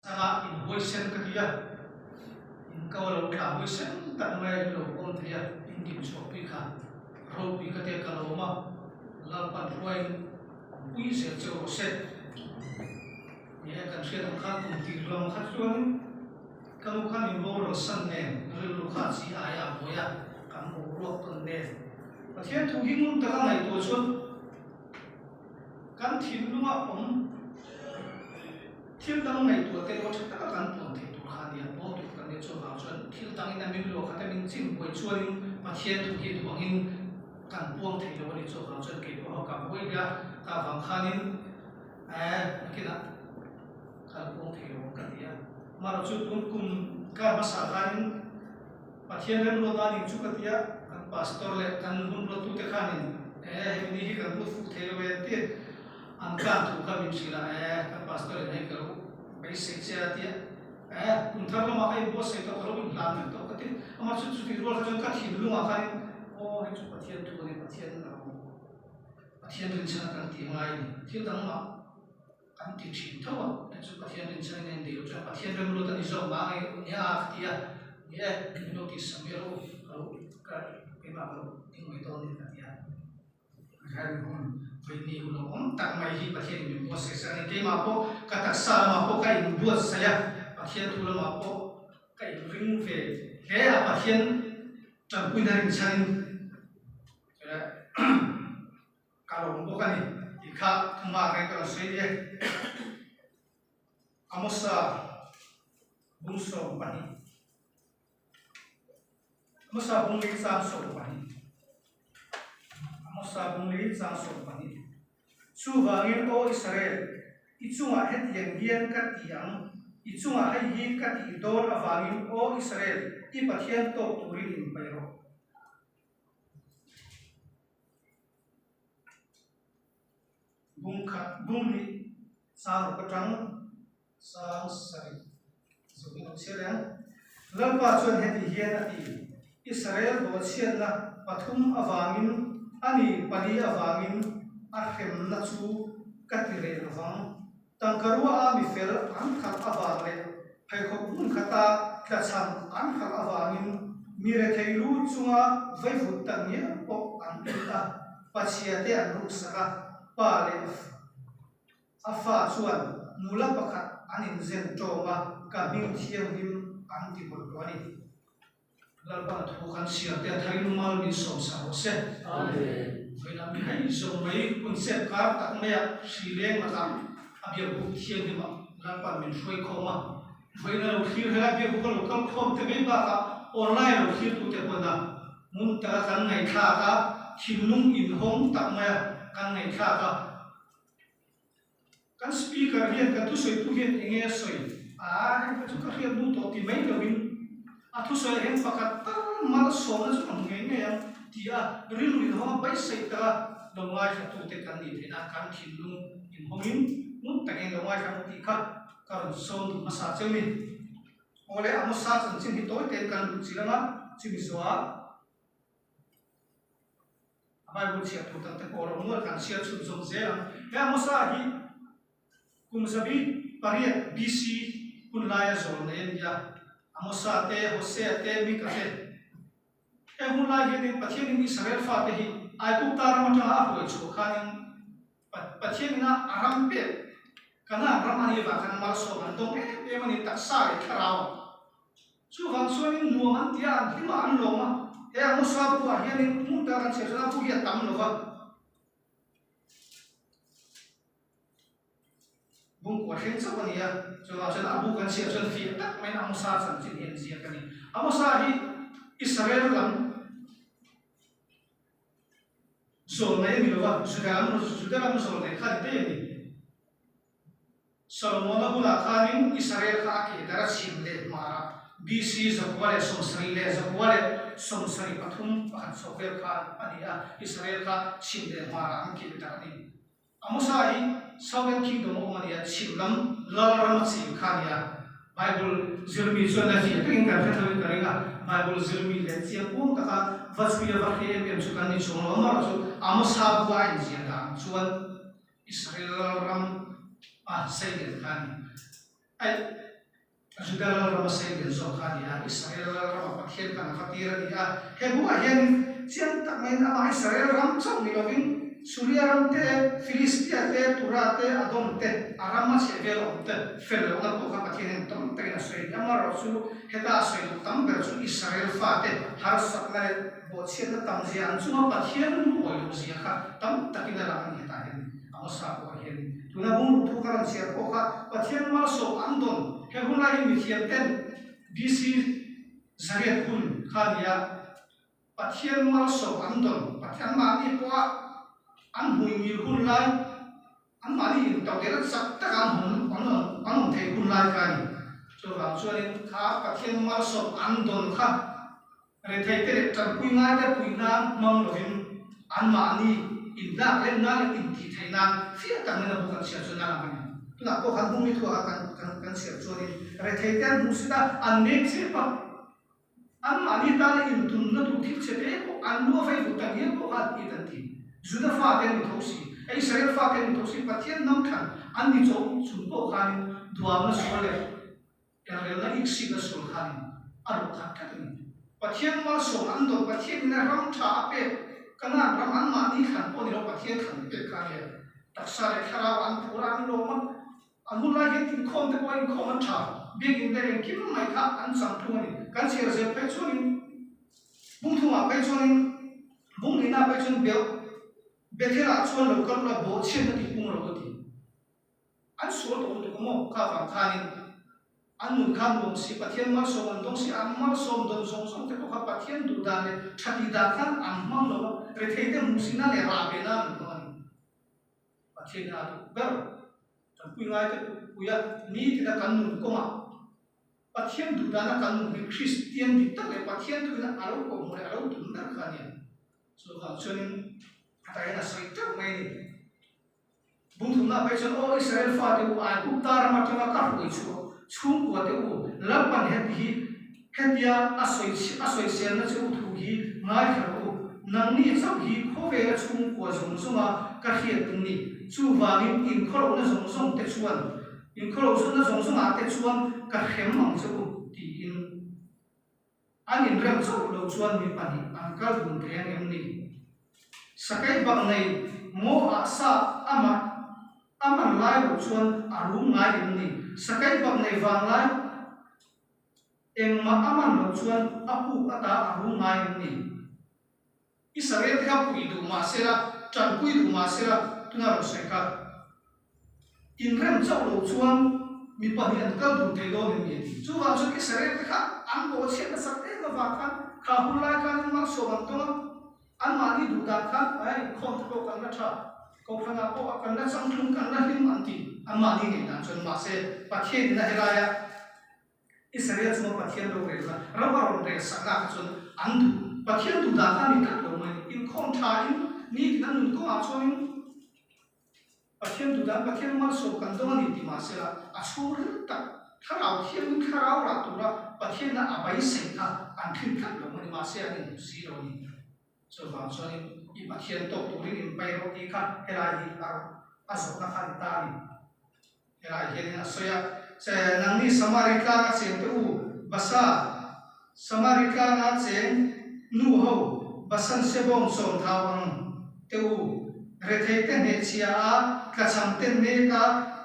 Changah in huaisen ka ti a, in ko lo tla huaisen tak mai a in lo pawm thei a, in din chhuahpui kha ropui ka tia ka lawm a, Lalpan hruaiin pui zel che rawh se. Ni e, kan hriat ang khan kum tir lam kha chuanin ka nu khan min boral san nen rilru kha chi aia a buai a, kan boruak tawn nen Pathian thu hi ngun taka ngaihtuah chuan kan thinlunga awm Thil dang ngaihtuah te erawh tha taka kan puan theih tur kha a nia, pawn tur kan nia chuvang chuan thil dangin a min luah khat a min chim buai chuanin Pathian thu hi duh angin kan puang thei lo a ni chuvang chuan kei pawh ka buai hle a, ka vang khanin eh nakinah ka la puang thei lo ang ka ti a. Amaherawh chu tun kum kar hmasa khanin Pathian remruat a ning chu ka ti a, kan pastor leh kan hun ruattute khanin eh hemi ni hi kan lut fuh thei lo e an ti. An tlan thu kha min hrilh a, eh, kan pastor in hei ka lo beisei che a tia, eh, kum thar lamah ka inbuatsaih tawh, ka lo inhlan vek tawh ka ti. Amah chu chutih rual kha chuan ka thinlungah khanin, aw hei chu Pathian thu a ni, Pathian a lo, Pathian rinchhan a kan tih ngai a ni, thil dang mah kan ti thin tho a, hei chu Pathian rinchhan in a indeih loh chuan Pathian remruat a ni zawk mah a nia a ka ti a, ni e, min lo tihsak miah lo, ka lo, ka keimah ka lo ding mai dawn a ni ka ti a. Ran hun vaini hun lo awm tak mai hi Pathian in min buatsaih sak a ni. Keimah pawh ka taksa lamah pawh ka inbuatsaih a, Pathian thu lamah pawh ka inring ve hle a, Pathian tanpuina rinchhanin ka lawm bawk a ni tih kha thuma reng ka rawn sawi ni e. Amosa bung 12. Hmasa bung li chang 12 Hmasa bung li chang 12 Chuvangin Aw Israel, i chungah hetiang hian ka ti ang, i chungah hei hi ka tih dawn avangin Aw Israel, i Pathian tawk turin inpaih rawh. Bung khat bung hnih chang ruk atang sang sarih zawkin a chhiar ang. Lalpa chuan heti hian a ti, Israel bawhchhiatna pathum avangin a ni pali avangin a hremna chu ka ti reh lovang. Tangka rua a mi fel an khalh avang leh pheikhawk hmun khata tlachham an khalh avangin mi rethei lu chunga vaivut tak ngial pawh an put a, pachhia te an ruksak a, pa leh a fa chuan nula pakhat an inzen tawng a, ka hming thianghlim an ti bawlh tawh a ni. Lalpa thu kan siam te a tharin mal min sawm sak rawh se. Vawiin mi hei zawng mai hun chep kar tak maia hri leng lakah a biak buk thianghlim ah Lalpa'n min hruai khawm a. Vawiin a lo thlir helai biak buk a lo kal khawm te mai bakah online lo thlir tu te pawn a hmun taka kan ngaihthlak a, thinlung inhawng tak maia kan ngaihthlak a. Kan speaker hian kan thusawitu hian eng nge a sawi? Aa, heng kha chu ka hriat hnu tawh ti mai lovin a thusawi ah hian pakhat tal malsawmna chu ka hmu ngei ngei ang ti a rilru inhawng a beisei taka lo ngaithlatute kan nih theih nan kan thinlung inhawngin ngun takin lo ngaithla ang tih kha ka rawn sawm duh hmasa cheu ni. Awle, Amosa chanchin hi tawi tein kan luh chilh ang a, chumi zawhah. A Bible chhiar tur dang te pawh lo nual kan chhiar chhun zawm zel ang. He Amosa hi kum 800 BC hun laia zawl nei a ni a. Amosa te, Hosea te, Mika te. Heng hun lai hianin Pathianin Israel fate hi Aigupta ram atanga a hruai chhuah khanin Pathianin a ram pek Kanaan ram a nih avang khan malsawm an dawng em em a ni, taksa leh thlarau. Chuvang chuanin nuam an ti a, an hlim a, an lawm a. He Amosa buah hianin hmun tak an chhiar chuan a bu hi a tam lo va. Bungkua thleng chauh a ni a, chuvang chuan a bu kan chhiar chuan fiah tak maiin Amosa chanchin hi an ziak a ni. Amosa hi Israel lam zawlnei a ni lo va, Juda lam Juda lam zawlnei kha a ni daih a ni. Solomona hunah khanin Israel kha a keh dar a chhim leh hmarah BC 170 leh 173 pakhat chho vel khan a ni a, Israel kha chhim leh hmarah an keh dar a ni. Amosa hi Southern Kingdom a awm a ni a, chhim lam lal ram a cheng kha a ni a. Bible zirmi chuan a fiah takin kan hre tho in ka ring a, Bible zirmi leh chiang kuang taka va chhui a va hre em em chu kan ni chuang lo, amaherawhchu Amosa bua a inziah dan chuan Israel ram a sei leh kha a ni. Aih. Juda lalrama sei lian zawk kha a ni a, Israel lalrama Pathian khan a va tir a ni a. He buah hian chiang tak maiin amah Israel ram chauh ni lovin Suria ram te, Filistia te, Tura te, Adom te, a ram a chheh vel awm te fel lohna pawh kha Pathian hian tam takin a sawi a ni. Amaherawhchu heta a sawi duh tam ber chu Israel fate harsatna leh bawhchhiatna tam zia an chunga Pathian lungawi loh zia kha tam takin a lang a ni hetah hian. Amosa pawh hian tuna bungruk thu ka rawn chhiar pawh kha Pathian malsawm an dawn. He hun lai hi mithiam ten BC zariat hun kha a ni a, Pathian malsawm an dawn. Pathian mahni pawha an hmui ngil hun lai, an mahni intodelh chak taka an hum an awm theih hun lai kha a ni. Chuvang chuanin kha Pathian malsawm an dawn kha Retheite leh tanpui ngaite pui nan hmang lovin anmahni inlak leh nan leh intih theih nan fiah tak main a bu kan chhiar chuan a lang a ni. Tunah pawh khan bungmi thuah khan kan kan chhiar chuanin retheite an hmuh sit a, an nek chep a, anmahni tana intumna tur thil chhe te pawh an lu a vei vut tak ngial pawh kha an it an ti. Juda fate an ni tho si, Israel fate an ni tho si, Pathian hnam thlan an ni chawh chung pawh khanin duamna sual leh Inrelna iksik a sual khanin a ruh khat tlat a ni. Pathian malsawm an dawt, Pathian in a ram tha a pek, Kanaan ram an mahni thlan pawh ni lo Pathian thlan pek kha a nia. Taksa leh thlarau an phur a, an lawm a, an hun lai hian inkhawm te pawh inkhawm an tha, biakinn te engkim mai kha an chang thung a ni. Kan chhiar zel phei chuanin bung thungah phei chuanin bung nihnaah phei chuan beuh Bethel-ah chuan lo kal ula bawhchhiatna tih pung lo ka ti. An sual tawh lutuk a maw? Kha vang khanin an nun kha nuam si, Pathian malsawm an dawng si, an malsawm dawn zawng zawng te pawh kha Pathian duh dan leh tha tih dan khan an hmang lo a, rethei te hmuh sina leh rah ve nan an hmang a ni. Pathian hi a duh ber, tanpui ngai te pui a, nitina kan nun kawngah Pathian duh dana kan nun hi Kristian dik tak leh Pathian thuina a lo kawhhmuh leh a lo tum ber kha a nia. Chuvang chuanin a tahin a sawi teuh mai a ni. Bungthumna phei chuan, Aw Israel fate u, Aigupta ram atanga ka hruai chhuah chhungkua te u, Lalpan heti hi hetia a sawi a sawiselna che u thu hi ngaithla rawh u. Nangni chauh hi khawvela chhungkua zawng zawnga ka hriat in ni. Chuvangin inkhawlohna zawng zawng te chuan inkhawlohna zawng zawngah te chuan ka hrem ang che u, tiin. An inrem chauh lo chuan mi pahnih an kal dun thei ang em ni? Sakei bak nei ngaw ah sa amah a man lai loh chuan a rum ngai em ni? Sakei bak nei vang lai engmah a man loh chuan a puk ata a rum ngai em ni? Israel te kha pui duh mah sela, tanpui duh mah sela, tuna rawn sawi kha inrem chauh loh chuan mi pahnih an kal dun thei dawn em ni a ti. Chuvang chuan Israel te kha an bawhchhiat nasat em avang khan kha hun lai khanin malsawm an tawng a, anmahni duh dan khan ai inkhawm te pawh kan la tha, kohhranah pawh a kan la changtlung, kan la hlim an ti, anmahni ngei dan chuan mahse Pathianin a helaia Israel chunga Pathian rorelna ram a rawn rel sakna kha chuan an duh. Pathian duh dan kha a ni tlat lo mai. Inkhawm thain nitin an nun kawngah chuanin Pathian duh dan, Pathian malsawm kan dawng a ni ti mahsela a chhungril tak thlarau thiangin thlarau rah tura Pathianna a beisei kha an thlin tlat lo mai ni. Mahse an inhmu si lo a ni. Chuvang chuanin i Pathian tawk turin inpai rawh tih kha helai hi a a zawhna kha a ni ta a ni. Helai hianin a sawi a, Che, nangni Samari tlanga cheng te u, Basa, Samari tlanga cheng nu ho, Basan sebawng sawm thau ang te u, rethei te hnehchhia a, tlachham te nek a,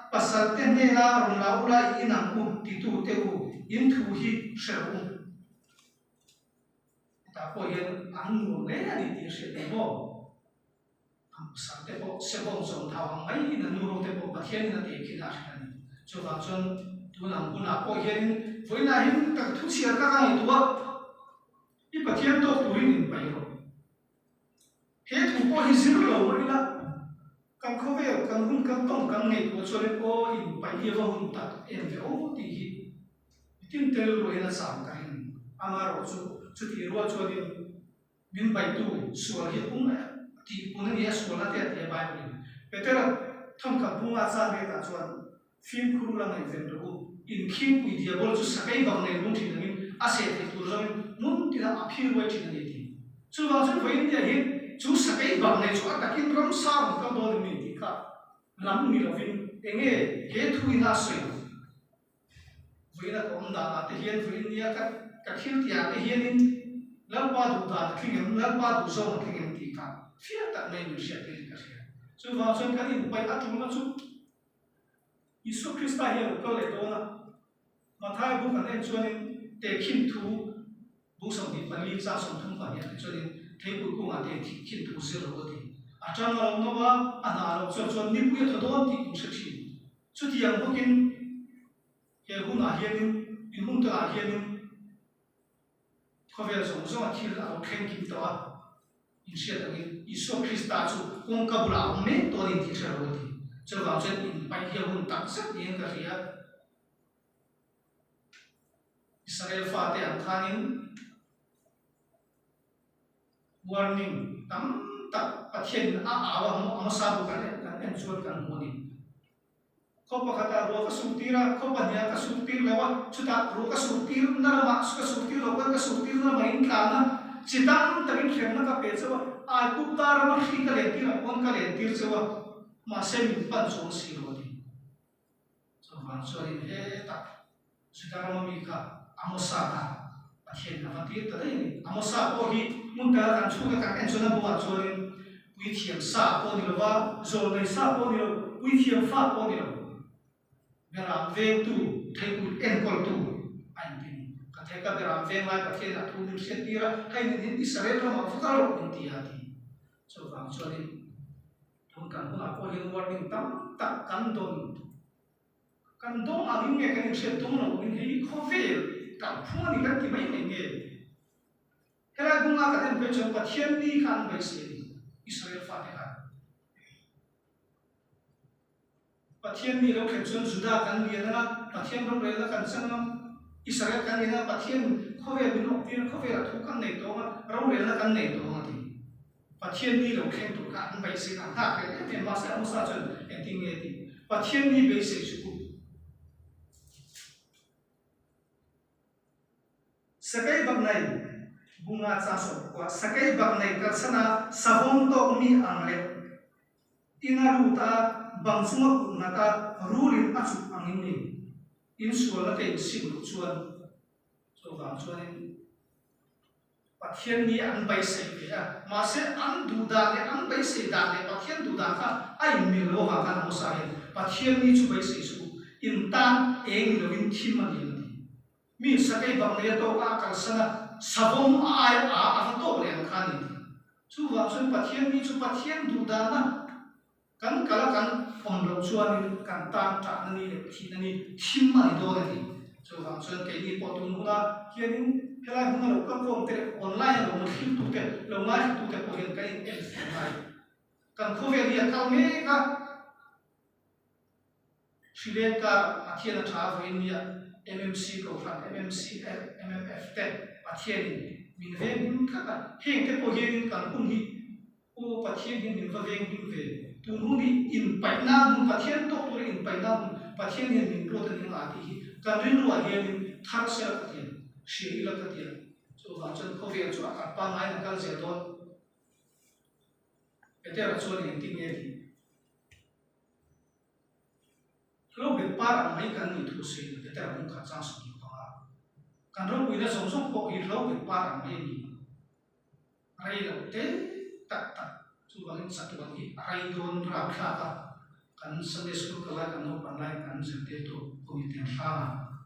pasal te hnena rawn la ula i inang u titu te u, in thu hi hre rawh u. Hetah pawh hian an nuam hle a ni tih a hriat theih maw? An pasal te pawh sebawng zawm thau ang maiin an nu ho te pawh Pathianin a teh khin a hrilh a ni. Chuvang chuan tun ang hunah pawh hianin vawiinah hian tak thu chhiar kha ka ngaihtuah i Pathian tawk turin inpaih rawh. He thu pawh hi zir lo mah ila kan khawvel kan hun kan tawng kan ngaihtuah chuanin aw inpaih hi a va hun tak em ve aw tih hi Tin tel ruahin a cham ka ring. Amaherawhchu chutih rual chuanin min baitu sual hi a pung a tih pun a ni a, sualna te a ti a Bible-in. Petera thawnkhat bunga chan retah chuan fimkhur ula ngaihven rawh u, inkhingpui diabol chu sakei bang nei rung thin angin a seh theih tur zawngin hmun tinah a phir ruai thin a ni a ti. Chuvang chuan vawiin nia hian chu sakei bang nei chu a takin ramsa rawn kal dawn em ni tih kha lam ni lovin enge he thuin a sawi lo. Vawiina ka awm danah te hian vawiin nia ka ka thil tihah te hianin Lalpa duh dan a tling em, Lalpa duh zawng a tling em tih kha fiah tak mai min hriat tir in ka hria. Chuvang chuan kan inpaih a tulna chu Isua Krista hi a lo kal leh dawn a, Mathaia bu kan en chuanin tehkhin thu bu 24 chang 32 ah te chuanin theipui kungah tehkhin thu zir lo a ti. A tang a lo no a, a hna a lo chuan chuan nipui a thaw dawn tih in hre thin. Chutiang bawkin he hunah hianin, in hun takah hianin khawvel zawng zawnga thil a lo thleng kim tawh a, in hriat angin Isua Krista chu kawngka bulah a awm mek tawh a ni tih hre lo a ti. Chuvang chuan inpaih hi a hun tak zet niin ka hria. Israel fate ang khanin warning tam tak Pathianin a au a, hmasa bu kan en chuan kan hmu a ni. Khaw pakhatah ruah ka sur tir a, khaw pahnihah ka sur tir lo a, chutah ruah ka sur tir na lamah ka sur tir loh khan ka sur tir na lamah in tlan a, chi tam takin hremna ka pe chauh a, Aigupta rama hri ka len tir ang pawn ka len tir chauh a, mahse min pan chuang si lo a ti. Chuvang chuanin hetah Juda rama mi kha Amosa kha Pathian a va tir ta daih a ni. Amosa pawh hi hmun tala kan chhunga kan en chuan a bulah chuanin puithiam sa pawh ni lova, zawlnei sa pawh ni lo, puithiam fa pawh ni lo, beram vengtu, theipui enkawltu a inti ni. Ka thei ka beram veng lai Pathian a thu min hriat tir a, hei nen hian Israel ramah va kal rawh min ti a ti. Chuvang chuanin tun kan hunah pawh hian warning tam tak kan dawn. Kan dawng angin nge kan inhriat dawng lo angin hei hi khawvel kalphung a ni kan ti mai mai nge? Helai bunga kan en phei chuan Pathian ni kha an beisei a ni, Israel fate khan. Pathian ni lo thlen chuan Juda kan lian anga, Pathian rorelna kan chang ang, Israel kan lian anga, Pathian khawvel min awk tir, khawvelah thu kan nei tawng a, rorelna kan nei tawng a ti. Pathian ni lo thleng tur kha an beisei a, an nghak hlel em em. Mahse Amosa chuan engtin nge tih? Pathian ni beisei chu u. Sakei bak nei bunga chang sawm pakua, Sakei bak nei kalsana savawm tawk mi ang leh ina lut a, bang chunga kut nghat a, rulin a chuk angin ni. Insualna te insim loh chuan chuvang chuanin. Pathian ni an beisei ve a, mahse an duh dan leh an beisei dan leh Pathian duh dan kha a inmil lo avang khan Amosa hian Pathian ni chu beisei suh u, in tan eng ni lovin thim a ni ang a ti. Mi sakei bak nei a tawk a, a kalsan a, savawm a ai a a va tawk leh ang kha a ni a ti. Chuvang chuan Pathian ni chu Pathian duh dana kan kal a kan awm loh chuanin kan tan ṭahna ni leh thihna ni thim a ni dawn a ti. Chuvang chuan keini pawh tun huna hianin helai hmuna lo kalkhawm te leh online a lo thlir tute, lo ngaithla tute pawh hian kan in en fo ngai. Kan khawvel hi a kal mek a, Sri Lanka Pathian a tha vawiin nia MMC Kohhran, MMC, MMF te Pathianin min veng him tlat a, heng te pawh hianin kan hun hi Aw Pathian hian min va veng him ve, tun hun hi inpaih nan hun, Pathian tawk tura inpaih nan hun, Pathian hian min ruat a ni ang a tih hi kan rilruah hianin thar sela ka ti a, hria ila ka ti a, chuvang chuan khawvel chu a kal pangaiin a kal zel dawn. Petera chuan engtin nge tih? Hlo bet par ang mai kan nih thu sawiin Petera hmung khat chang 25 kan ropuina zawng zawng pawh hi hlo bet par ang mai a ni. Rei lo te tak tak chuvangin chatuan hi a rei dawn rapthlak a, kan Sunday School kal lai kan naupan lai kan zirtirtu Committee hranga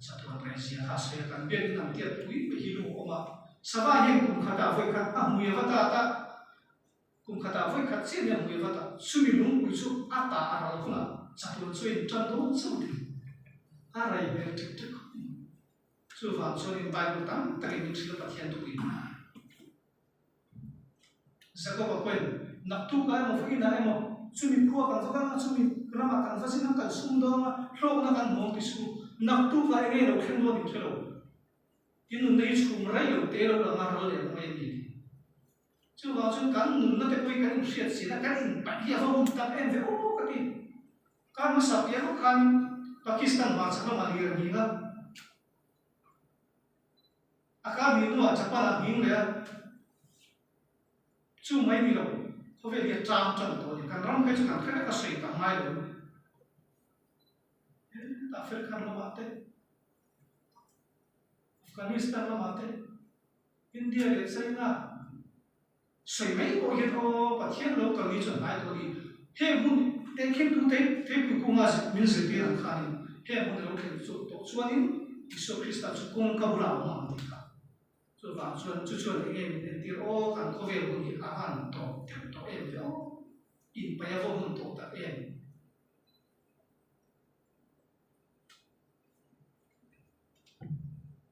chatuan rei zia kha a sawi a, kan biakin ang tiat pui pui hi lu a awm a, sava hian kum khatah vawi khat a hmui a va tat a, kum khatah vawi khat chiah nia hmui a va tat, chumi lungpui chu a ta a ral hunah chatuan chu a intan dawn chauh thei, a rei hmel ṭek ṭek khawp mai. Chuvang chuanin Bible tam takin min hrilh a Pathian thuin. Jakob-a pawhin, Naktukah emaw vawiinah emaw chumi khua kan va kal a, chumi ramah kan va zin a, kan sum dawng a, hlawkna kan hmu ang ti suh u. Naktukah enge lo thleng dawn in hre lo. In nunna hi chhum rei lo te lo lang a, ral leh ang mai a ni a ti. Chuvang chuan kan nunna te pawhin kan inhriat sin a, kan inpaih hi a va hun tak em ve aw ka ti. Kar hmasa piah lawk khanin Pakistan hmarchhak lamah lir a nghing a, a kar hnih hnuah Japan ah a nghing leh a, chu mai ni lo khawvel hi a tang tan tawh a ni. Kan ram phei chu kan hre vek a sawi tam ngai lo. Hetah African ramah te. Afghanistan lamah te India leh China sawi mai pawh hian aw Pathian lo kal ni chu a hnai tawh a ni. Heng hun tehkhintu te theipui kunga min zirtir ang khanin heng hun a lo thlen tawh chuanin Isua Krista chu kawngka bulah a awm ang tih kha. Chuvang chuan chu chuan eng nge min entir aw kan khawvel hun hi a han tawp deuh tawh em ve aw, inpaih a va hun tawh tak em.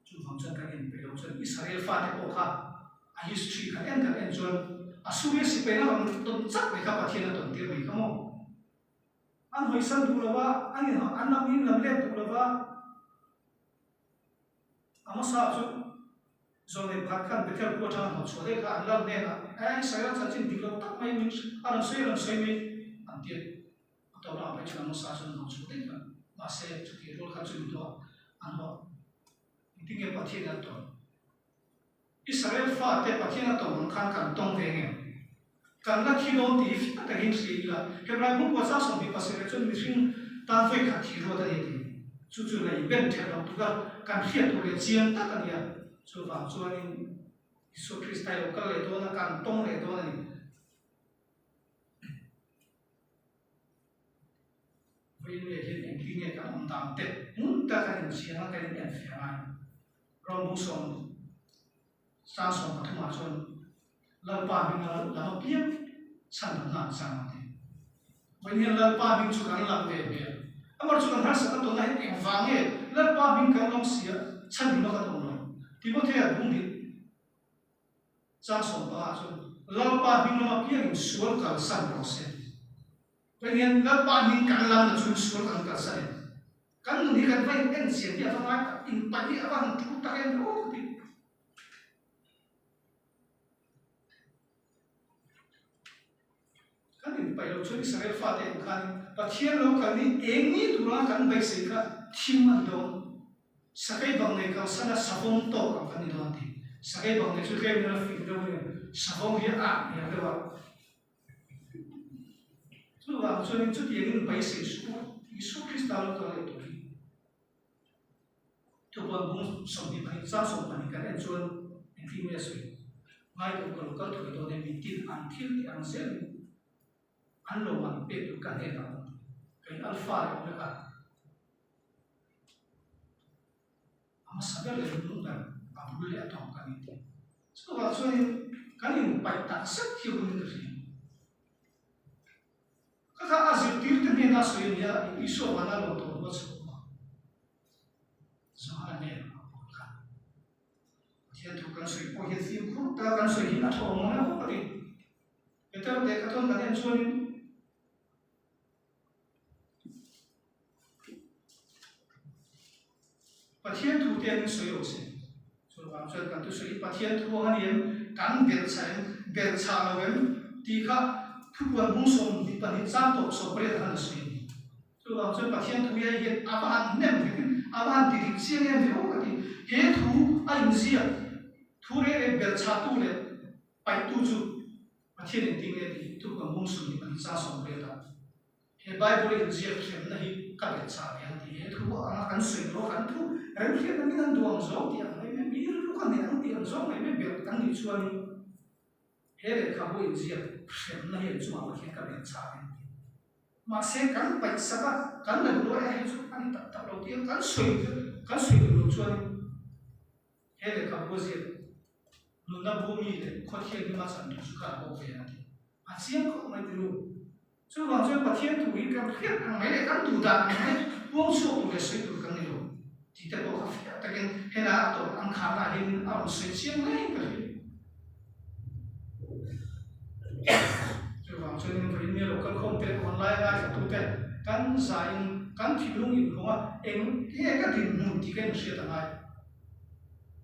Chuvang chuan kan en peih lo chuan Israel fate pawh kha a history kha en kan en chuan Assuria sipaina rawn tawn chak mai kha Pathian a tawn tir mai kha maw? An hawisan duh lo va, an in an lam in lam let duh lo va, Amosa chu zawlnei pakhat khan Bethel khua atanga hnawh chhuah daih kha an lal hnenah, Aa Israel chanchin dik lo tak mai min a rawn sawi a rawn sawi mai an ti a. A tawp lamah phei chuan Amosa chuan hnawh chhuah daih kha. Mahse, chutih rual khan chumi hnuah an hnawh. Engtin nge Pathian a tawn? Israel fate Pathian a tawn ang khan kan tawng ve ngem? Kan la thi dawn tih hi fiah takin hria ila, Hebrai hmungkua chang 27 chuan mihring tan vawi khat thi ruat a ni a ti. Chu chu lei ben ṭhelh loh tura kan hriat tur leh chiang tak a ni a. Chuvang chuanin Isua Krista hi lo kal leh dawn a, kan tawng leh dawn a ni. Vawiin leh hian engtin nge kan awm dan te hmun tak kan inchiang a, kan inenfiah ngai. Rawng sang 13 ah chuan Lalpa hming a lam apiang chhan dam na an chang ang ti. Vawiin hian Lalpa hming chu kan lam ve hmel. Amaherawhchu chu kan harsatna tawnah hian engvang nge Lalpa hming kan lam si a, chhan hlim a kan awm lo. Timothea bung dik Chang 15 chuan Lalpa hming lama piangin sual kalsan rawh se. Vawiin hian Lalpa hming kan lam na chuan sual kan kalsan em? Kan nun hi kan va in en chian hi a va ngai tak, inpaih hi a va han thu tak em aw ka ti. Kan inpaih loh chuan Israel fate ang khanin Pathian lo kal ni eng ni tura kan beisei kha thim a ni dawn. Sakei bang nei kalsana savawm tawk ang kan ni dawn tih. Sakei bang nei chu tlem in a fing deuh a ni. Savawm hi a ah hmel deuh a. Chuvang chuanin chutiangin beisei suh u, Isua Krista lo kal leh tur hi. Thupuan bung 22 chang 12 kan en chuan engtin nge a sawi? Ngaidawh ka lo kal thuai dawn e, mitin an thil tih ang zelin an lo man pek tur ka hnek ang tih. Kei Alpha leh Omega. A hmasa ber leh hnung ber a bul leh a tawng kan inti. Chuvang chuanin kan inpaih tak zet hi hun ka hria. Ka kha a zirtirte hnena sawi a ni a, Isua vana lo tawh hnu a chhuak a, Johana hnenah a pawl kha. Pathian thu kan sawi pawh hian fimkhur taka kan sawi hi a tha awm ang em ka ti. Peter leh ka thawn kan en chuanin Pathian thu te an sawi rawh se. Chuvang chuan kan thusawi hi Pathian thu ang a ni em? Kan belhchah em? Belhchah lo em? Tih kha thupuan bung 22 chang tawp 18 khan a sawi a ni. Chuvang chuan Pathian thu hi hian a va han hnem vek in, a va han ti dik chiang em ve aw ka ti. He thu a inziak thu reng reng belhchahtu leh paihtu chu Pathian engtin nge tih thupuan bung 22 chang 18 ah He Bible inziak hremna hi ka belh chah ve ang tih he thu anga kan sawi tawh a, kan thu remhriatna min an duh ang zawng tih ang mai mai, mi rilru ka nei ang tih ang zawng mai mai belh kan nih chuanin he lehkhabu inziak hremna hi an chungah pawh hian ka belh chah ve ang tih. Mahse kan paih sak a, kan la duh lo e hei chu a ni tak tak lo tih ang kan sawi kan sawi duh loh chuanin he lehkhabu a ziak nunna bu mi leh khawthianghlim a chan tur chu ka la bawk ve ang tih a chiang khawp mai ti ru. Chuvang chuan Pathian thu hi kan hriat ang mai leh kan duh dan ang mai puang chhuak tur leh sawi tur kan ni lo tih te pawh kha fiah takin helai a tawp ang khanah hian a rawn sawi chiang mai ka hria. Chuvang chuan vawiin nge lo kal khawm te online ngaithla tu te kan zain kan thinlung inhawng a eng nge ka dinhmun tih ka inhriat a ngai.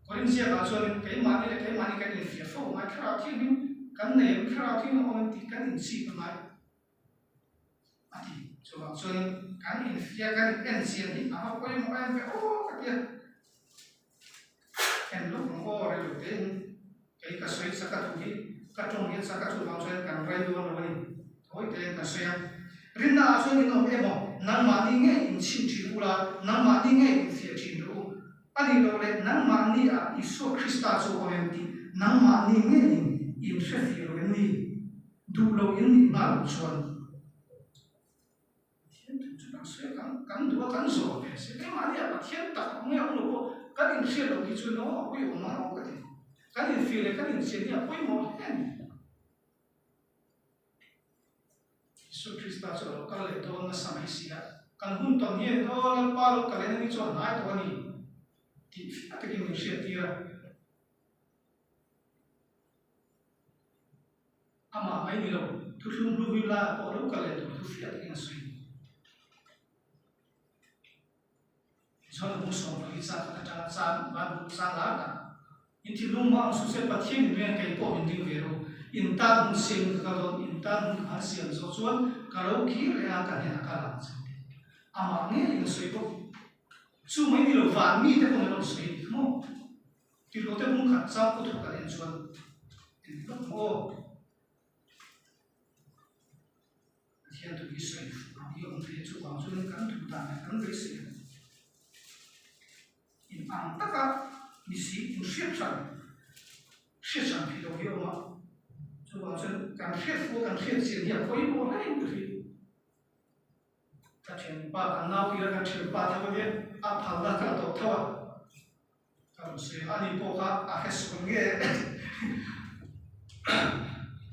Korin ziakah chuanin keimahni leh keimahni kan infiah fo ngai, thlarau thianghlim kan nei em, thlarau thianghlim a awm em tih kan inchip a ngai a ti. Chuvang chuanin kan infiah, kan in enchian hi a va pawimawh em ve aw ka ti a, en lawk ang aw rei lo tein kei ka sawi chak a thu hi ka tawng hian chak a chuvang chuan kan rei dawn lo a ni. Thawi tein kan sawi a, rinna ah chuan in awm emaw nangmahni ngei inchhin thin ula, nangmahni ngei infiah thin rawh u. A nih loh leh nangmahni ah Isua Krista chu a awm em tih nangmahni ngeiin in hre fih lo em ni? Duh lo in nih nghal loh chuan Pathian thu chu kan sawi a, kan kan duh a, kan zawm ve si. Keimahni ah Pathian tak a awm nge a awm lo pawh kan inhriat loh hi chuan aw a pawimawh mang ang ka ti. Kan infiah leh kan inchian hi a pawimawh hle a ni. Isua Krista chu a lo kal leh dawn nasa mai si a, kan hun tawn hian aw Lalpa lo kal en a ni chuan hnai tawh a ni tih fiah takin min hriattir a. Amah mai ni lo, thuthlung hlu hui laiah pawh lo kal leh tur thu fiah takin a sawi. Tichuan a bung 14 chang khat atanga chang Bible chang lar tak, In thinlung mah ang suh se, Pathian in ring a kei pawh min ring ve ru, in tan hun siam in ka kal dawn, in tan hun ka han siam zawh chuan ka lo kir leh a, ka hnenah ka lang che tih amah ngeiin a sawi bawk. Chu mai ni lo, van mite pawh an rawn sawi a nih kha maw? Tirhkohte bung khat chang kut ho kan en chuan engti vak maw aw? Pathian thu hi sawi fuh ang hi a awm thei a, chuvang chuanin kan duh dan leh kan beisei ang in ang taka mi si in hriat hran hriat hran theih loh hi a awm a, chuvang chuan kan hriat fuh a kan hriat chian hi a pawimawh hle in ka hria. Ka thianpa kan nau tira kan thianpa tho ania a phalna ka la tawh tho a. Ka rawn sawi a, ani pawh kha a hre sual nge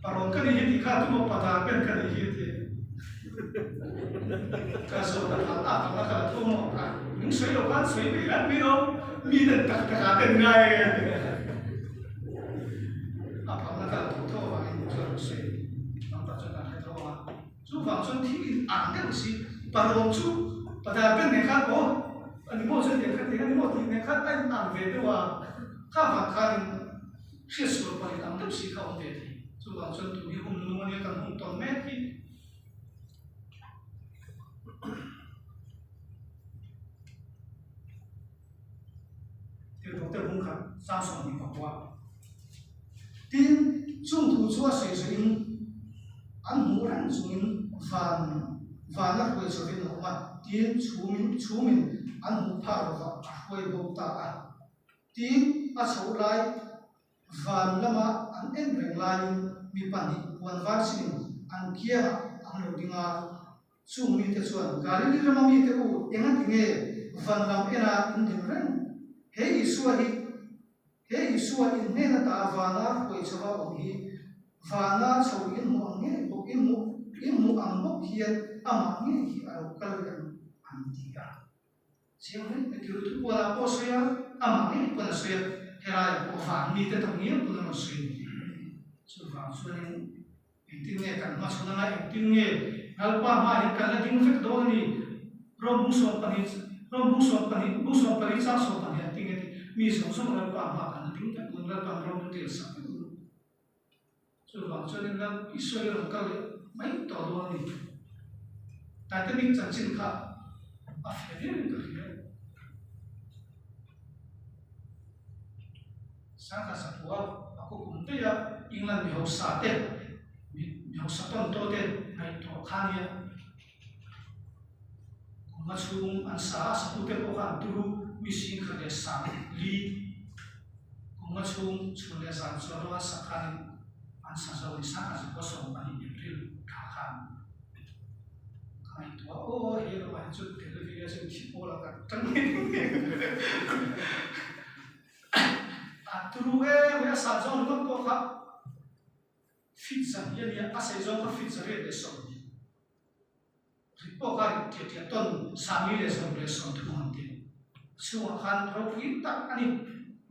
parawn ka nih hi tih kha tuma padar pen ka nih hi a ti a. Ka zawt a phal a, phal a ka la tho maw a, min sawi lo khan sawi mai reng mai lo, mi ten tak tak ah ten ngai e a ti a. A phal na ka la tho tho avangin chu a rawn sawi tam tak chuan kan hre tho ang a. Chuvang chuan thil in ang deuh si, parawn chu padar pen nen khan aw a ni maw chuan tiang kha tiang a ni maw tih nen khan a in ang ve deuh a, kha vang khanin hriatsual pawh in ang deuh si kha a awm ve thei. Chuvang chuan tun hi hun nung a nia kan hun tawn mek hi. Tirhkoh te bung khat sang 24. Tin, chung thu chu a sawi zawhin an hmuh reng chungin van vana hruai chhovin a awm a, tin, chhumin chhumin an hmuh phak lovah a hruai bo ta a. Tin, a chhoh lai van lama an en reng laiin mi pahnih puan var chinin an kiangah an lo ding a. Chung mite chuan, Galili rama mite u, enga ti nge van lam ena in din reng? He Isua hi He Isua in hnen ata vana hruai chhova awm hi vana chho in hmuh ang ngei bawk in hmuh in hmuh ang bawk hian amah ngei hi a lo kal reng an ti a. Chiang hle mai ti ru kuala pawh a sawi a, amah ngei pawn a sawi a, helaiah pawh van mite tak ngial pawn a rawn sawi a ni. Chuvang chuanin engtin nge kan hmachhawn anga engtin nge Lalpa hmaah hian kan la ding vek dawn a ni. Rom bung 12 Rom bung 12 bung 14 chang 12 an ti nge tih mi zawng zawng Lalpa hmaah kan la ding vek dawn Lalpa'n rom min rel sak vek dawn. Chuvang chuanin Lal Isua hi a rawn kal leh mai tawh dawn a ni. Titanic chanchin kha a fiah viau in ka hria. Sangha Sapua a khaw kum daih a, England mi hausa te, mi hausa tawn tawh te ngaihtuah kha nia. Kum a chhung an sa a, satute pawh kha an turu mi sing khat leh sang li. Kum a chhung chhun leh zan chuan lo an sak khanin an sa zo a ni. Sangha Sapua 12 April thla khan ka ngaihtuah aw he lamah hi chuan tel ve a chuan thi pawl ah ka tang ngei ngei. A turu em mai a sah zawng ringawt pawh kha fit zan hi a nia, a sei zawng kha fit 820 rit pawh kha rit ṭiah ṭiah tawn 1130 an ti. A chhungah khan ropui tak a ni.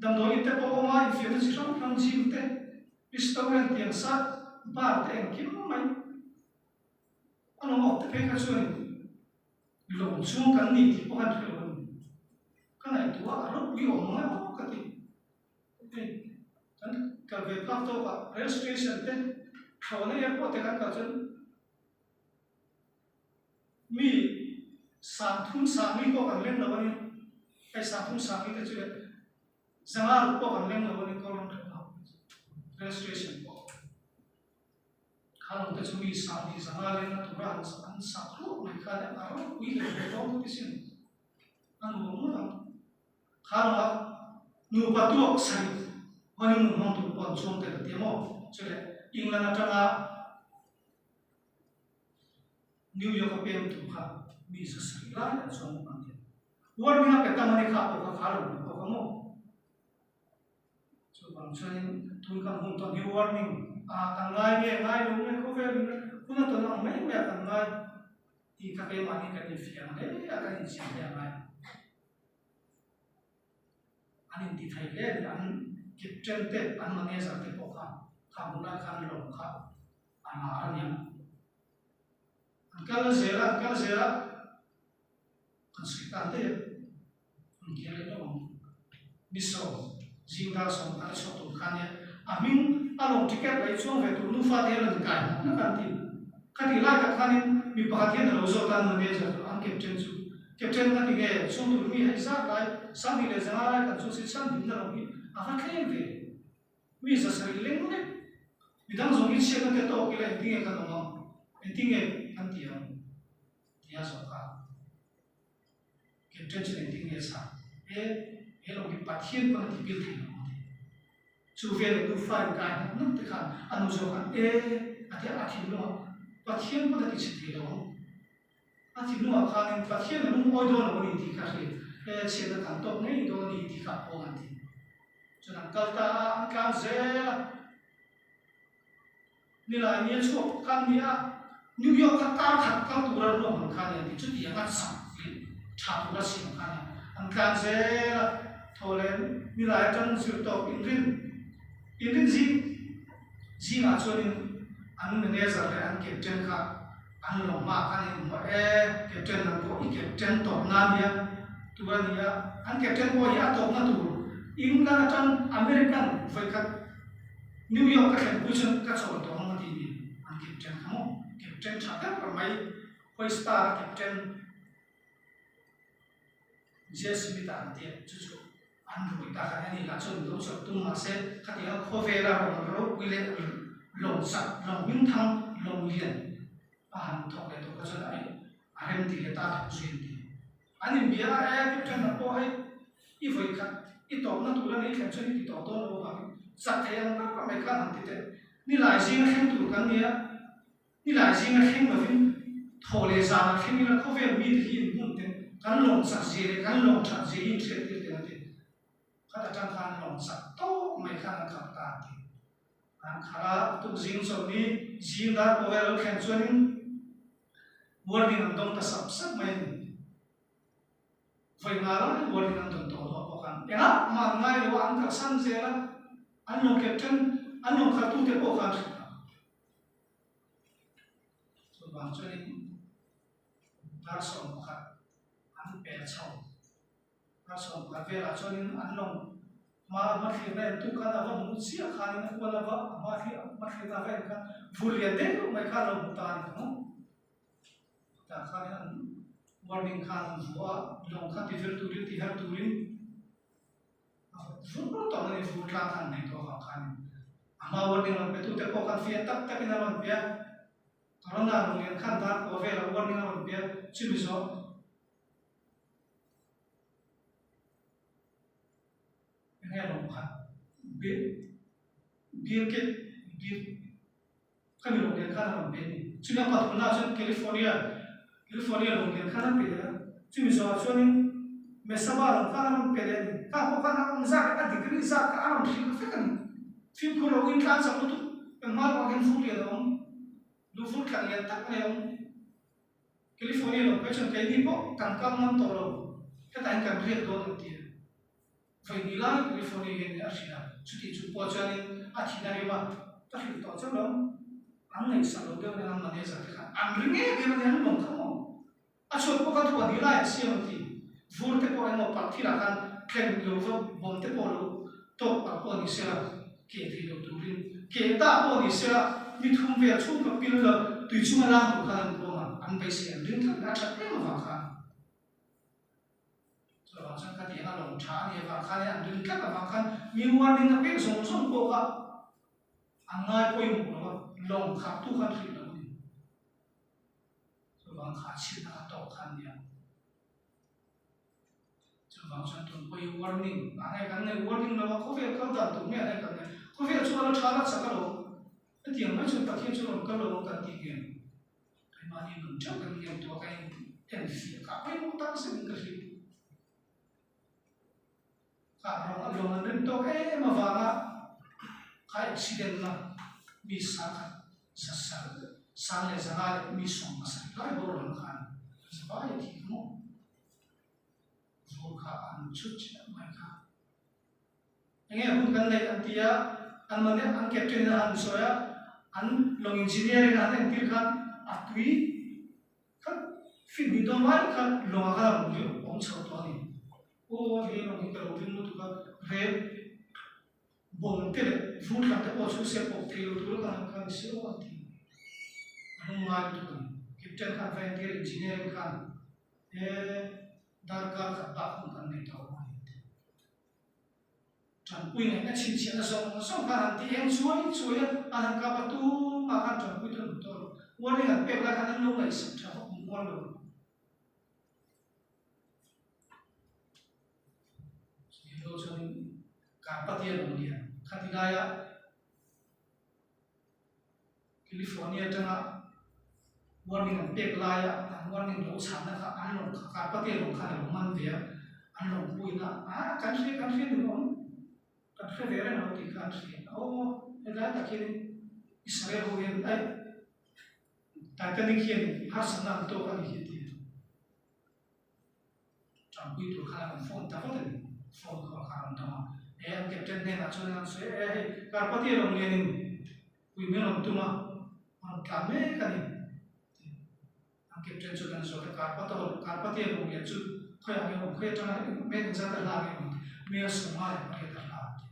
Damdawiin te pawh a awm a, infiamna chi hrang hrang gym te, restaurant tiang sat, bar te engkim mai a lo awm te phei kha chuanin Lawm chung kan ni tih pawh kan hre lo a ni. Ka ngaihtuah a ropui awm ang emaw ka ti. Hei kan kal ve phak tawk ah rail station te thlawhna airport te kan kal chuan mi 30 sangli pawh kan leng lo a ni. Hei 30 sangli te chu le zanga ruk pawh kan leng lo a ni Kawlrawn thlawhna rail station pawh. Kha lawng te chu mi 20 zanga leng a tura an an sak ruak mai kha a ropui leh hle dawn ka ti sin. A nuam ngawt ang. Kha lawngah nupa tuak sarih honeymoon hmang tur pawh an chuang tel ti maw? Chule England atanga New York a peng tur kha mi za sarih lai an chuang bawk ang ti. Warning a pe tam a ni kha pawh kha kha lo ni pawh kha maw? Chuvang chuanin tun kan hun tawn hi warning a kan ngai nge ngai lo nge khawvelin hun a tawn ang mai mai a kan ngai tih kha keimahni kan infiam hle a kan inchhiar hle a ngai. An inti thei hle a ni an captain te an manager te pawh kha kha hmunah khan lawng kha a lar a niang. An kal zel a an kal zel a kan sawi tan daih a an kir leh lawk ang. Ni sawm zing dar 10 a chhuak tur kha nia a hming a lawng ticket lei chuang ve tur nufa te hian an kai hnak hnak an ti. Khatih lai tak khanin mi pakhat hian a lo zawt a manager chu an captain chu captain ka ti nge chuang tur mi hei zat lai 2500 lai kan chu si chhan hlimna lo hi a va thleng ve. Mi 700 leng lek midang zawng hi chhiatna te tawk ila engtinge kan awm ang engtinge kan ti ang tia zawh kha captain chuan engtinge a chhang e he lo hi Pathian pawn a ti pil thei lo ang a ti. Chu veleh nufa in kai hnak hnak te khan a nu zawk khan e a ti a, a thinlungah Pathian pawn a ti chhe thei lo ang. A thinlungah khanin Pathian a lungawi dawn lo a ni tih kha hrilh e, chhiatna kan tawk ngei dawn a ni tih kha a pawng an ti. Chuan an kal ta a, an tlan zel a. Nilai nia chhuak khan ni a, New York kha kar khat kal tura ruahman kha ni an ti. Chutiang a chak leh tha tura siam kha ni. An tlan zel a, thaw leh nilai atang zir tawp inrin inrin zing zingah chuanin an manager leh an captain kha an lawm hma khan in hmuh e, captain lam pawh i captain tawpna a nia tur a ni a, an captain pawh hi a tawpna tur England atang American vawikhat New York ka thlenpui chuan ka chawl tawh ang a ti ni, an captain kha maw, captain tha ber mai, White Star a captain J Smith a an ti a, chu chu an rui ta khan a ni lah chuan lo chawlh tum mahse khatiang a khawvela rawn ropui leh lawng chak, lawng hmingthang, lawng lian a han thawk leh tawh kha chuan a rem ti leh ta thawk zui an ti. An inbia a, e captain ang pawh hei i vawi khat i tawpna tur a ni thlen chuan i ti tawh dawn lo avangin chak thei ang ber mai khan han ti teh. Nilai zinga thleng tur kan nia, nilai zinga thleng lovin thaw leh zanah thleng ila khawvel mite hi inhmun ten kan lawng chak zia leh kan lawng that zia hi inhriat tir teh an ti. Khat atang khan lawng chak tawk mai khan an khalh ta an ti. An khalh a, tukzing chawlhni zing dar pawh vel lo thlen chuanin warning an dawng ta sap sap mai a ni. Vawi nga lai warning an dawn tawh lo a bawk an engah mah an ngai lo a, an kalsan zel a, an lawng captain, an lawng khalhtute pawh khan hrilh a. Chuvang chuanin dar 11 an pel chho. A 10 velah chuanin an lawng hma hmathlir na entu khan a va hmu chiah khanin a kual a va hma hmathlir na va en khan vur lian deuh mai kha a lo hmu ta a ni ang. Tah khanin an warning khan an vuah a, lawng kha ti vir turin ti her turin a vur tawh a ni, vur tlang khan hnaih tawh avang khanin a hma warning rawn petute pawh khan fiah tak takin a rawn pe a, Corona lawng lian khan dar kua velah warning a rawn pe a, chumi zawh. Enge lawm khat Bill Bill Gates Bill khami lawng lian khan a rawn pe a ni. Chumi a pathumna chuan California California lawng lian khan a pe leh a, chumi zawhah chuanin Mesaba lawng khan a rawn pe leh a ni. Kha pawh khan a awm zat leh a degree zat kha a rawn hrilh vek a ni. Fimkhur lo in tlan chak lutuk kan hma ruah hian fur lian a awm, lu fur tlan lian tak mai a awm. California lo phei chuan keini pawh kan kal ngam tawh lo, hetah hian kan riak dawn an ti a. Vawi hnih lai California hian a hrilh a, chutih chung pawh chuanin a thin a rim a, ka hrilh tawh chauh lo, an ngaihsak lo deuh nen an manager te khan an ring em em a ni, an lawm kha maw? A chhuat pawh kha thuah hnih lai an siam an ti, vur te pawh engemaw palh thilah khan thleng lo va bawm te pawh lo tawk palh pawh ni sela, Ke thei lo turin ke ta pawh ni sela, mi thum vel chhung ka pil lo, tui chunga lang tur khan an ruang a, an beisei an ring tlat mai, a that em avang khan. Chuvang chuan khatiang a lawm tha a nih avang khan an ring tlat avang khan mi warning a pek zawng zawng pawh kha an ngai pawimawh lo a, lawng khat tu khan hrih lo a ni. Chuvang kha chhilhna kha tawk kha an nia. Chu. Chuvang chuan tun pawh hi warning ah nge kan nei, warning lo a khawvel kal dan tur nge ah nge kan nei, khawvel chu a la tha la chak alawm, hetiang mai chuan Pathian chu rawn kal lo ang kan tih nge? Keimahni nun theuh kan ngen tawh a, ka in enfiah kha pawimawh tak zetin ka hria. Kha rawng a lawng an rim tawk em avanga kha accident na mi sangkhat za sang leh zanga leh mi 70 lai bawr lam khan zavai a thi kha maw vur kha an chhut chiah mai kha. Enge hun kan neih an ti a, an mahni an captain in a han sawi a, an lawng engineer in a han entir khan a tui kha fit hnih dawn lai khan lawngah khan a rawn ri awm chho tawh a ni. Aw he lawng hi ka lo ring lutuk a, rel bawm te leh vur thla te pawh chu se pawp thei lo tur a kan han kha ni si aw an ti. A hnung ngai lutuk a ni. Captain khan va entir engineering khan he darkar khat bak hun kan nei tawh lo a ni. Tanpui ngaihna chhinchhiahna zawng zawng khan han ti eng chuai chuai a, an han kap a tumah khan tanpui chu an hmu tawh lo. Warning an pek lai khan an lo ngaihsak tha vak hmu mual lo. Chutiang lo chuanin Karpatia lung lian khati laia California atanga warning an pek laia an warning lo chhanna kha an lawng kha Karpatia lawng khan a lo man ve a, an lawng puina a kan hria kan hria ni awm kan hre ve reng lo tih kha an hria aw helai tak hian Israel ho hian aih Titanic hian harsatna an tawk a ni hi a ti a. Tanpui tur khan an phone ta vat a ni. Phone call kha a rawn dawng a. He an captain hnenah chuan an sawi a, E hei, Karpati a rawn lianin pui min rawn tum a, a rawn tlan mek a ni. An captain chuan an zawt a, Karpata Karpati a rawn lian chu khawiah nge a awm, khawi atanga mel engzat a hla nge a awm tih, mel 58 a hla an ti.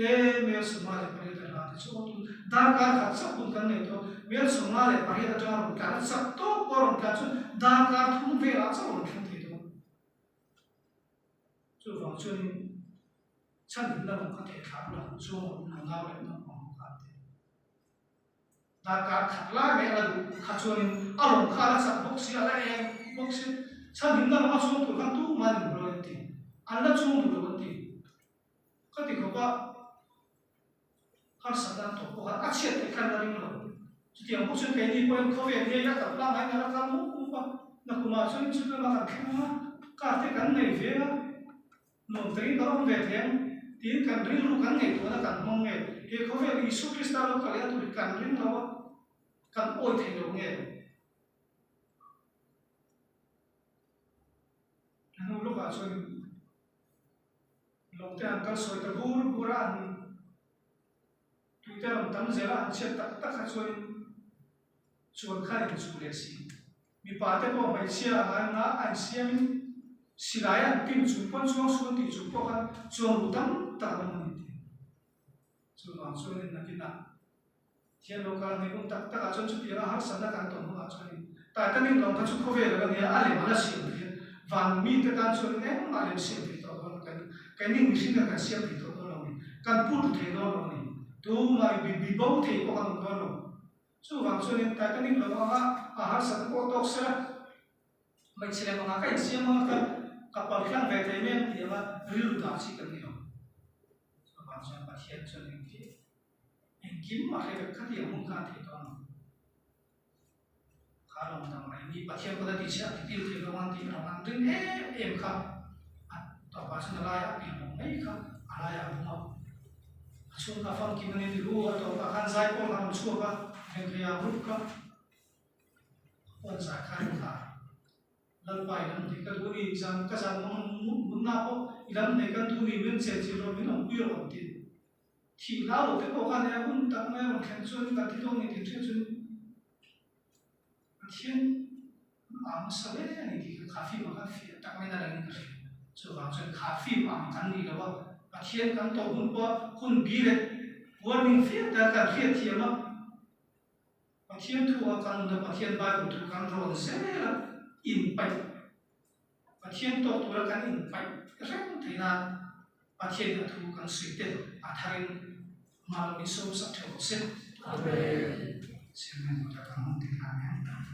E, mel 58 a hla te chu aw tun darkar khat chauh hun kan nei tawh, mel 58 atanga rawn tlan a chak tawk pawh a rawn tlan chu darkar thum velah chauh a rawn thleng thei dawn. Chuvang chuanin chhanhimna lam kha theh thlak la chuang awm lo nau leh naupang ho kha an ti. Darkar khat lai mai a la duh kha chuanin a rawn kha a la chak bawk si a, a la eng bawk si. Chhanhimna lama chuang tur khan tumah an inhmu lo an ti. An la chuang duh lo an ti. Ka ti khawp a, harsatna an tawh pawh khan a chhiat theih khan la ring lo. Chutiang bawk chuan keini pawhin khawvel hi a kal tlang aiin a la kal mup mup a, nakumah chuan inchhung lamah kan thleng a, car te kan nei ve a, nuam takin kan awm ve thei ang tiin kan rilru kan ngaihtuahna kan hmang nge, he khawvel Isua Krista lo kal leh a tur hi kan ring lo a, kan awi thei lo nge? A hnu lawkah chuan. Lawngte han kal sawi ta bur bur a, an tuite rawn tam zel a, an chhiat tak tak kha chuanin chuan khan in chuh leh si. Mipa te pawh hmeichhia a ngai nga a insiamin silai an pin chung pawn chuang suan tih chung pawh khan chuang ru tam tak an awm a ni tih. Chuvang chuanin nakinah Thian lo kal hmei hun tak takah chuan chutianga harsatna kan tawn hunah chuanin Titanic lawng kha chu khawvel a la nia, a lem a la siam thei a, van mite tan chuanin engmah lem siam thei tawh dawn lo, kan keini mihring khan kan siam thei tawh dawn lo a ni, kan put ru thei dawn lo a ni, tumah i bi bo thei pawh kan awm dawn lo. Chuvang chuanin Titanic lawng anga a harsatna pawh tawk sela, hmeichhe lem anga ka insiam anga ka ka paltlang ve thei mai ang tih anga rilru dah chi kan ni lo. Chuvang chuan Pathian chuan engkim Engkim a hre vek kha tih ang hun khan theih tawh ang. Kha lawng dang mai ni Pathian pawn a tih chhiah a ti pil thei lo ang tih ram an ring em em kha a tawpah chuan a laiah a pian lo mai kha a laiah a bung a. A chhung kha famkim a ni ti ru a tawpah khan zaipawl kha a rawn chhuak a, Venkaiah group kha pawn zai kha a inkhar. Lalpa i lam hnaih ka duh a ni, zan ka zan mang munna pawh i lam hnaih kan duh a ni, min chenchilh rawh, min awmpui rawh an ti. Thih hlau lo te pawh khan e hun tak mai a rawn thlen chuan kan thi dawn ni tih hriat chuan Pathian a hmasa hle a ni tih kha kha film ah khan fiah tak maiin a lang in ka hria. Chuvang chuan kha film ang kan nih lo a, Pathian kan tawh hun pawh hun bi leh warning fiah tak kan hriat thiam a, Pathian thu a kan nuna Pathian Bible thu kan rawn zel a inpaih Pathian tawk tura kan inpaih reng theih nan Pathianin a thu kan sawi te a tharin hma lo min sawm sak theuh rawh se. Amen. Sermon ta kan hmang thei hlan em?